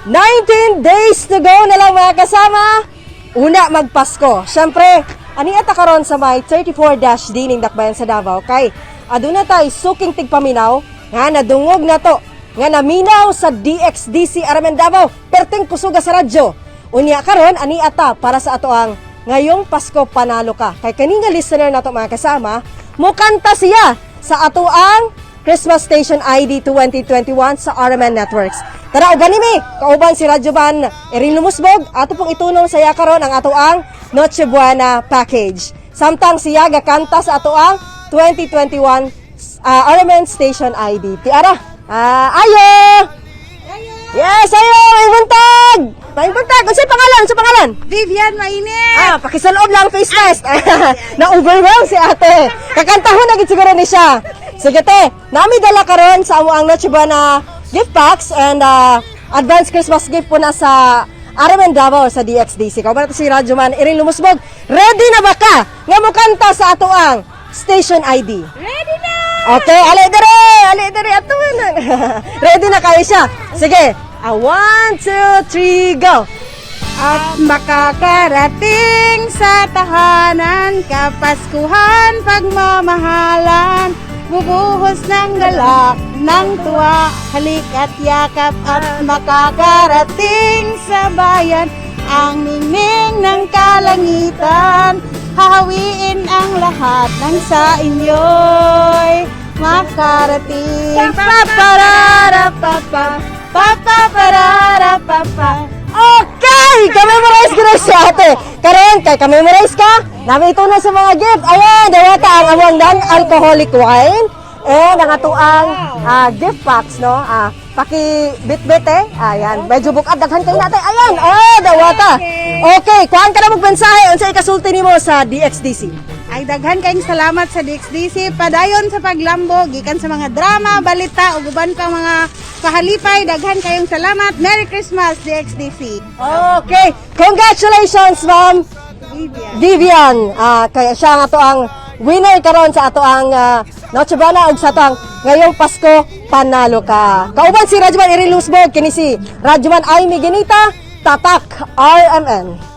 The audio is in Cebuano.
19 days to go na lang, mga kasama. Una magpasko. Siyempre, ani ata karon sa may 34-D ning Dakbayan sa Davao kay aduna tay suking tigpaminaw nga nadungog na to nga naminaw sa DXDC RMN Davao, perting kusuga sa radyo. Unya karon ani ata para sa ato ang ngayong Pasko panalo ka. Kay kani nga listener nato, mga kasama, mukanta siya sa ato ang Christmas Station ID 2021 sa RMN Networks. Tara, uban mi, kauban si Radyoman Erin Lumusbog, ato pong itunong sa iya karon ang ato ang Noche Buena package. Samtang siya gakanta sa ato ang 2021 RMN Station ID. Tiara, ayo! Yes, ayo! May buntag! May buntag! Unsay pangalan? Unsay pangalan? Vivian Mainit! Ah, pakisaloob lang face mask. Na-overwhelm si ate. Kakantahon na gid siguro ni siya. Sige te, nami dala karon sa amo ang Noche Buena gift packs and advance Christmas gift po na sa RMN Davao sa DXDC. Kauban nato si Radyoman Iring Lumusbog. Ready na ba ka nga mukanta sa ato ang station ID? Ready na! Okay, ali dere, ali dere ato na. Ready na kayo siya. Sige. Ah, one, two, three, go. At makakarating sa tahanan, kapaskuhan, pagmamahalan, bubuhos ng galak, ng tuwa, halik at yakap at makakarating sa bayan, ang ningning ng kalangitan, hahawiin ang lahat ng sa inyo'y makarating. Paparara pa pa Papaparara papa. Okay! Ka-memorize ko na siya, ate. Karon, kay ka-memorize ka, nami ito na sa mga gift. Ayan, dawata ang among non-alcoholic wine. And ang atuang gift packs, no? Ah, paki bit-bit eh. Ayan, medyo bukad daghan kayo natin. Ayan, oh, dawata. Okay, kuan ka na magmensahe unsa ikasulti nimo sa DXDC? Ay, daghan kayong salamat sa DXDC, padayon sa paglambo gikan sa mga drama, balita ug uban pang mga pahalipay. Daghan kayong salamat. Merry Christmas, DXDC. Okay, congratulations, ma'am. Vivian. Vivian, kaya siya nga to ang winner karon sa ato ang Noche Buena ug sa ato ang ngayong Pasko panalo ka. Kauban si Radyoman Irin Lusbog, kini si Radyoman Aimee Genita, Tatak RMN.